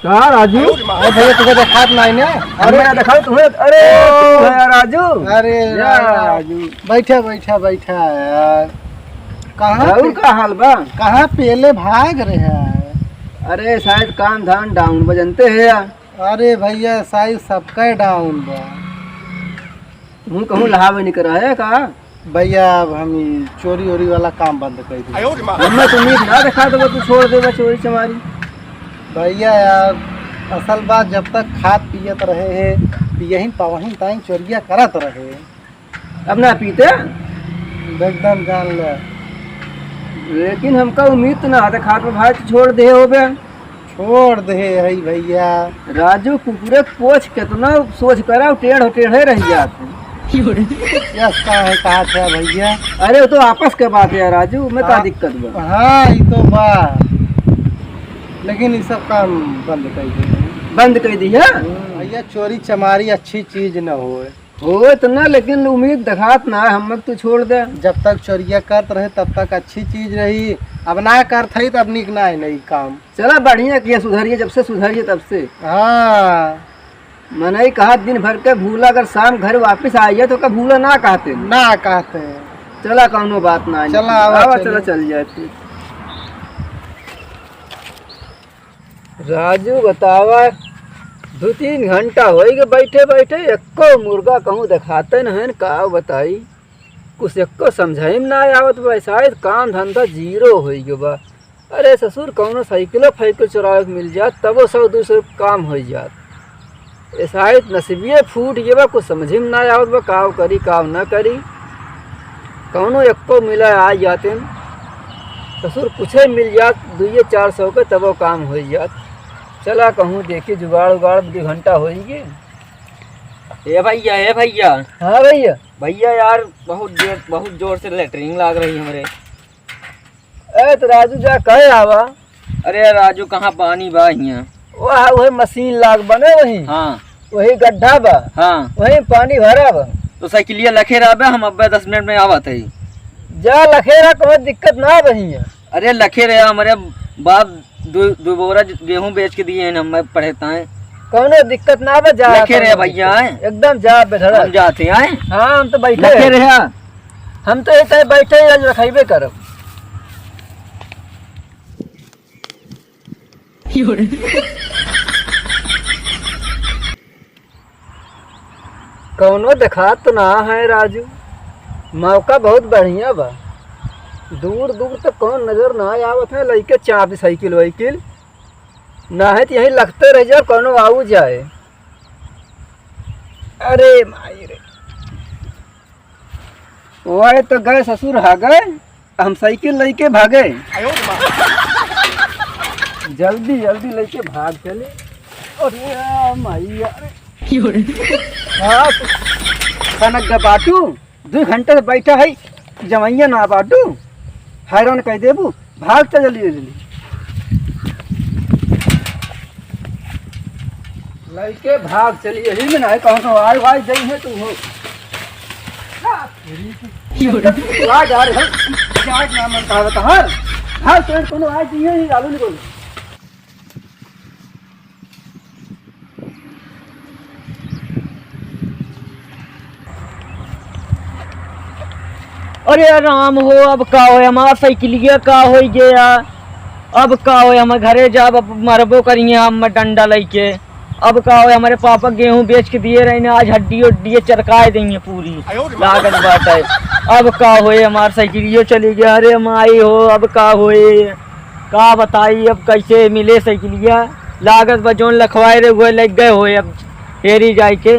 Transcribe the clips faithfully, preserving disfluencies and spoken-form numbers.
का राजू? अरे भैया, तुझे देखात नाही ने? अरे, अरे, देखा तुम्हें, अरे, ओ। तू है राजू? अरे या राजू। राजू। बैठा, बैठा, बैठा यार। कहाँ राहुल पे, का हाल बा? कहाँ पेले भाग रहे हैं? अरे, शायद काम धाम down बा, जानते हैं यार। अरे भैया, शायद सबका down बा। तुम कहूँ लहावे नहीं करा है का? भैया, अब हम ई चोरी ओरी वाला काम बंद कर दी। हमें तो उम्मीद ना देखा तो तू छोड़ देबा चोरी चमारी। भैया यार, असल बात, जब तक खात पियत रहे हैं, पियहिन पवहिन ताई चोरिया करत रहे। अब ना पीते? एकदम जान ले। लेकि 'लेकिन' हमका उम्मीद तो ना था, खात में भाई तू छोड़ दे होबे। छोड़ दे है भैया। राजू, कुकुरे के पोछ कितना सोच करा, टेढ़ टेढ़े रह जात है। यस, का है, कहा था भैया? अरे, वो तो आपस के बात है राजू, में का आप दिक्कत बा? हाँ, ये तो बा, लेकिन ये सब काम बंद कर दे। बंद कर दी है? हम्म, भैया, चोरी चमारी अच्छी चीज न होए। होत ना, लेकिन उम्मीद देखात ना है, हम तू छोड़ दे। जब तक चोरिया करत रहे, तब तक अच्छी चीज रही। अब ना करत है, तब निक ना है, नहीं काम। चला, बढ़िया किया, सुधरिए, जब से सुधरिए, तब से। हाँ। मनई कहा, दिन भर के भूला, अगर शाम घर वापस आइए, तो का भूला ना कहते। ना कहते। चला, कौनो बात ना है। चला, आवा, आवा, चला, चलिए। चल जाए फिर। राजू, बतावा, दू तीन घंटा होई गए बैठे बैठे, एको मुर्गा कहूँ देखाते न हन, का बताई, कुछ एको समझाई में ना आवत बा। शायद काम धंधा zero होई गए बा। अरे ससुर, कौनो साइकिलो फाइकिल चुरावे के मिल जात, तबो सौ दू सौ काम होई जात। ए शायद नसीबिये फूट गए बा, कुछ समझी में ना आवत बा, काव करी, काव ना करी। कौनो एक्को मिला आ जाते न। ससुर, कुछे मिल जात, दुइये चार सौ के, तबो काम होई जात। चला कहूँ देखी जुगाड़ उगाड़, दो घंटा होई गए। ए भैया, ए भैया। हाँ भैया। भैया यार, बहुत देर, बहुत जोर से लेटरिन लाग रही हमरे। ए, तो राजू जा कहे आवा। अरे राजू, कहाँ पानी बा हियाँ? वह, वही मशीन लाग बने वही। हाँ। वही गड्ढा बा। हाँ। वही पानी भरा बा। तो साइकिलिया लखे रहबे, हम अब्बे दस मिनट में आवत है। जा लखे रहा, कोई दिक्कत ना बा हियाँ। अरे लखे रहे, हमारे बाप दो, दो बोरा गेहूँ बेच के दिए हैं, हम पढ़े ताए। कौनो दिक्कत ना बा, जा लखे रहे कौनो भैया, दिक्कत। आए। एकदम जा बेधड़क। हम जाते हैं, आए। हाँ, हम तो बैठे लखे हैं। रहे। हम तो ये तय बैठे ही आज रखाइबे करब। कौनो देखात तो ना है राजू, मौका बहुत बढ़िया बा। दूर दूर तक कौन नजर ना आवत है, लइके चाबी साइकिल वाइकिल ना है तो यहीं लगते रह जाओ, कौनो आऊ जाए। अरे माई रे। ओए तो गए ससुर, हा गए, हम साइकिल लेके भागे। जल्दी जल्दी लेके भाग चले। अरे आ, माई, अरे। हाँ, तो कनक गा बाटू, दो घंटे से बैठा है, जमैया ना बाटू, हैरान कर देबू। भाग त जल्दी, जल्दी। लइके भाग चली, यही में ना है, कहूँ तो आए, आए जाई है तू हो। आ जा रे, भाग, ना मन कहा बता, हर, हर पेड़ कोनो आए जाई है, ये आलू निकल। अरे राम हो, अब का होय, हमार साइकिलिया का होई गया? अब का होय, हम घरे जाब, अब मरबो करिए हम डंडा लइके। अब का होय, हमारे पापा गेहूं बेच के दिए रहे ने, आज हड्डी उड्डी चरकाए देंगे पूरी। लागत बात है। अब का होय, हमार साइकिलियो चली गया। अरे माई हो, अब का होय? का बताई, अब कैसे मिले साइकिलिया? लागत बा जौन लखवाए रहे, उहे लग गए होए, अब हेरी जाए के।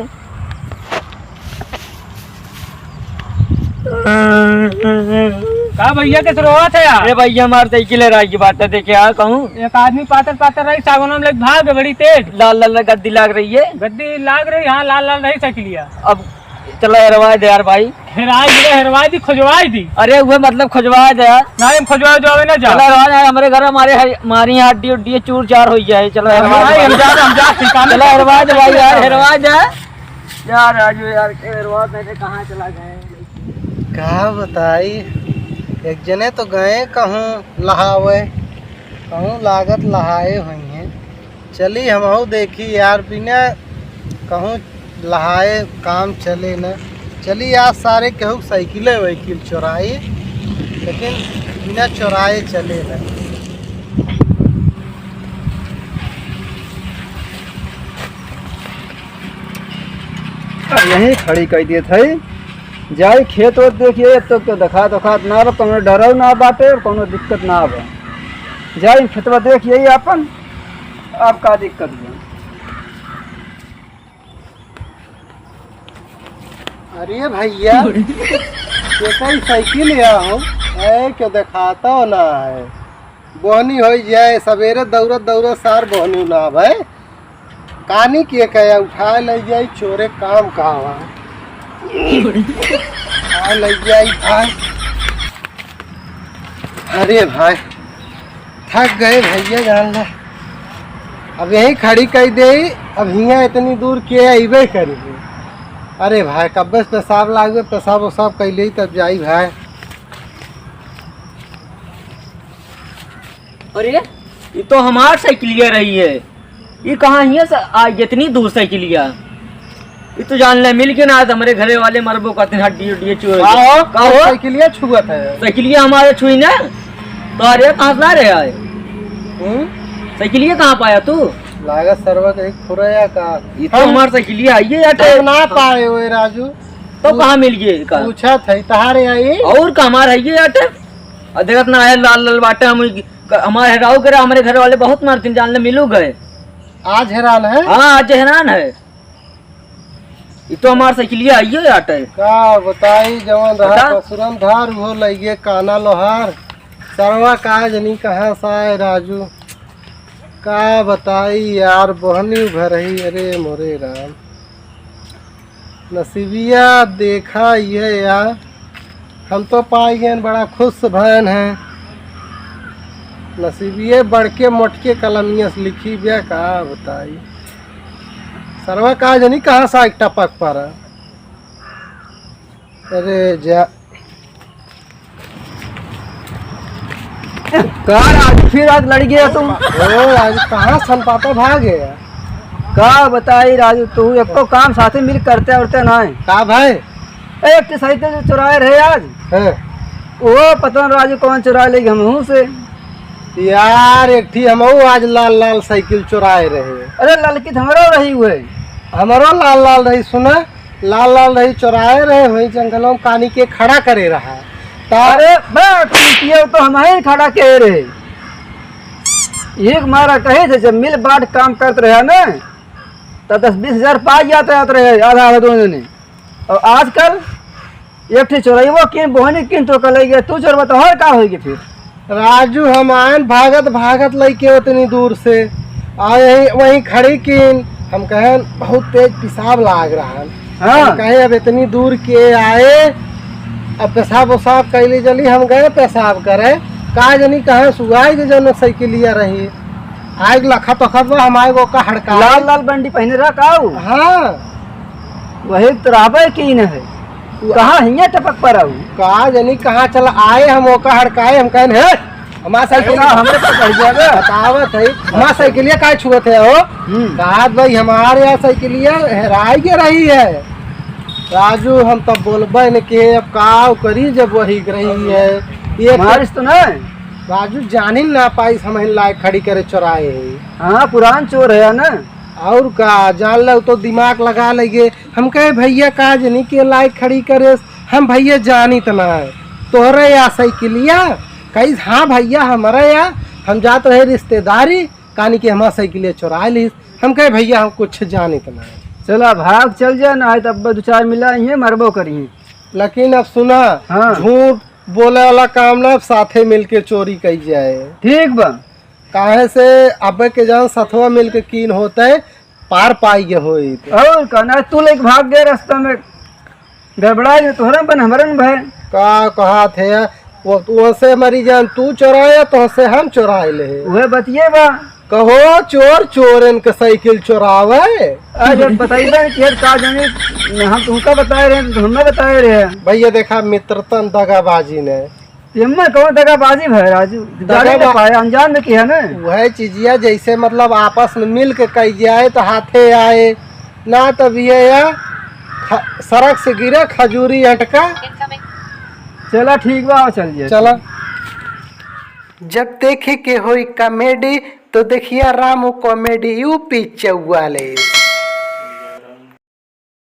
का भैया, कैसे रोवत है यार? ए भैया, हमार साइकिल हेराई की बात है, देखे आ कहूँ। एक आदमी पातर पातर रही, सागौना में लेके भाग गए बड़ी तेज। लाल लाल गद्दी लाग रही है। गद्दी लाग रही, हाँ, लाल लाल रही साइकिलिया। अब चला हेरवाए दे यार भाई। हेराई दी, हेरवाई दी, खोजवाई दी। अरे उहे मतलब खोजवाए दे यार। नहीं, हम खोजवाए जो आवे ना जा। चला हेरवाए दे यार, हमरे घर हमारे हर-, हमारी हड्डी उड्डी चूर चार हो जाए। चला हेरवाए दे भाई, हम भाई। जा, हम जा, ठिकाने चला हेरवाए दे भाई यार, हेरवाए दे। यार राजू यार, के हेरवाए दे, कहाँ चला गए? का बताई, एक जने तो गए कहूँ लहावे, कहूँ लागत लहाए हुई हैं। चली हमहू देखी यार, बिना कहूँ लहाए काम चले न। चली आज सारे केहू साइकिले वाइकिल चोराई, लेकिन बिना चोराए चले न। यहीं खड़ी कइ दिए थे। जाई खेत ओत देखिए, अब तो के देखात देखात ना बा, कौनो डरौ ना बाटे और कौनो दिक्कत ना बा। जाई खेतवा देखिए आपन, अब का दिक्कत बा। अरे भइया, ये कई साइकिल या हो, ए, के देखाता ना है। बोहनी होइ जाए, सबेरे दौड़त दौड़त सार बोहनी ना भाई। कानी के कया उठाए लइ जाई, चोरे काम का हवा। उठाए लइ जाई भाई। अरे भाई, थक गए भइया, जान ले। अब यहीं खड़ी कइ देई, अब हियाँ इतनी दूर के अइबे करी। अरे भाई, कब्बे से पेशाब लागबे, पेशाब ओसाब कइ लेई तब जाई भाई। अरे, ये तो हमार साइकिलिया रही है। ये कहाँ हियाँ से आ, इतनी दूर साइकिलिया? ये तो जान ले, मिल के ना आज हमरे घरे वाले मरबो कहते हैं, हड्डी उड्डी चुए। का हो? का हो? साइकिलिया छुअत है। साइकिलिया हमारे छुई ना, तो अरे कहाँ से ला रहे आए? हम्म? साइकिलिया कहाँ पाया तू? लागत सरवा के एक फुरया का। ये तो हम हमार साइकिलिया है, ये अटे। हम ना पाए हुए राजू। तो कहाँ मिल गए का? पूछा था, तहारे आई। और का हमार है ये अटे? और देखत ना है लाल लाल बाटे, हम क-, हमार हेराऊ करे, हमरे घर वाले बहुत मारतीन, जान ले मिलू गए। आज हैरान है? हाँ, आज हैरान है। ये तो हमार साइकिलिया आइए आटे। का बताई, जवन रहा बता। ससुरन धार, उहो लइगे काना लोहार। सरवा का जनी कहाँ से आए राजू। का बताई यार, बोहनी भरही, अरे मोरे राम। नसीबिया देखा ये यार, हम तो पाई गए, बड़ा खुश भयन है। नसीबिये बड़के मोटके कलमिया से लिखी बे, का बताई। सरवा का जनी कहाँ से एक टपक पर। अरे जा। का राजू, फिर आज लड़ गया तुम? ओ, आज कहाँ सनपाता भाग गया? का बताई राजू, तू एको काम साथे मिल करते उरते ना है। का भाई? ए, एक ठे साइकिल जो चुराए रहे आज। हाँ। वो पता न राजू कौन चुराए ले हमहू से। यार, एक ठी हमहू आज लाल लाल साइकिल चुराए रहे। अरे, ललकी तो हमरो रही हुए। हमरो लाल लाल रही, सुना। लाल लाल रही चोराए रहे, वही जंगलों में कानी के खड़ा करे रहा। ता अरे बे, टूटिया तो हम ही खड़ा के रहे। एक मारा कहे थे, जब मिल बांट काम करत रहे ना, तो दस बीस हजार पा जाते आते रहे, आधा आधा दोनों जने। और आजकल एक ठे चोरइबो किन, बोहनी किन तो कल गया, तू चोर बता, और का होई के फिर? राजू, हम आयन भागत भागत लइके उतनी दूर से, आ यही, वहीं खड़ी कीन। हम कहेन, "बहुत तेज पेशाब लाग रहा है।" हाँ। हम कहे, "अब इतनी दूर के आए, अब पेशाब उसाब कैली जली, हम गए पेशाब करे।" का जनी कहाँ सुगाई के जन साइकिलिया रही। आग लखत वखत बा, हम आए ओका हड़काए। लाल लाल बंडी पहने रहा का उ? हाँ। वही तो रहबे की न है। उ कहाँ हियाँ टपक पर आऊ? का जनी कहाँ चला आए, हम ओका हड़काए, हम कहन, "हे, हमार साइकिल।" ना, हमरे पर चढ़ गया बे। बतावत है, हमार साइकिलिया काहे छुअत है हो? हम्म। कहत भाई, "हमारे यहाँ साइकिलिया हेराई के रही है।" राजू, हम तब बोलबे न के, अब का करी जब वही रही है। ये मारिस तो नहीं? राजू, जानिन ना पाइस, हम लायक खड़ी करे चोराए है। हाँ, पुरान चोर है ना। और का, जान लो तो दिमाग लगा लेगे। हम कहे, "भैया का जनी के लायक खड़ी करे, हम भैया जानित ना है। तोहरे या साइकिलिया?" कहिस, "हाँ भैया, हमारा या, हम जात रहे रिश्तेदारी, कानी के हमार साइकिलिया चोरा लिस।" हम कहे, "भैया, हम कुछ जानित ना है।" चला, भाग चल जा, ना है तो अब दो चार मिला ही है, मरबो करी। लेकिन अब सुना, हाँ। झूठ बोले वाला काम ना, अब साथे मिलके चोरी कई जाए। ठीक बा। काहे से अब के जान सथवा मिलके कीन होते, पार पाई गए होइत। और का ना, तू लेके भाग गए रास्ता में, गड़बड़ा गए तोहरा बन हमरन भाई। का कहा थे, वो, वो से मरी जान तू चोराया, तो से हम चोराए ले। वह बतिए बा। कहो चोर चोरन के साइकिल चोरावे। आज अब बताइबे कि यार का जाने, हम तुमका बताए रहे, तुम हमें बताए रहे। भैया देखा मित्रतन दगाबाजी ने, एम्मा कौन दगाबाजी भय राजू? जाने के दगाबा- पाए, अनजान में किया ना। वह चीजिया जैसे मतलब आपस में मिल के कही जाए तो हाथे आए, ना तो भैया या ख-, सड़क से गिरा खजूरी अटका। चला ठीक बा, चल जाए। चला। जब देखे के होई कॉमेडी तो देखिया रामू कॉमेडी यूपी चौवालीस।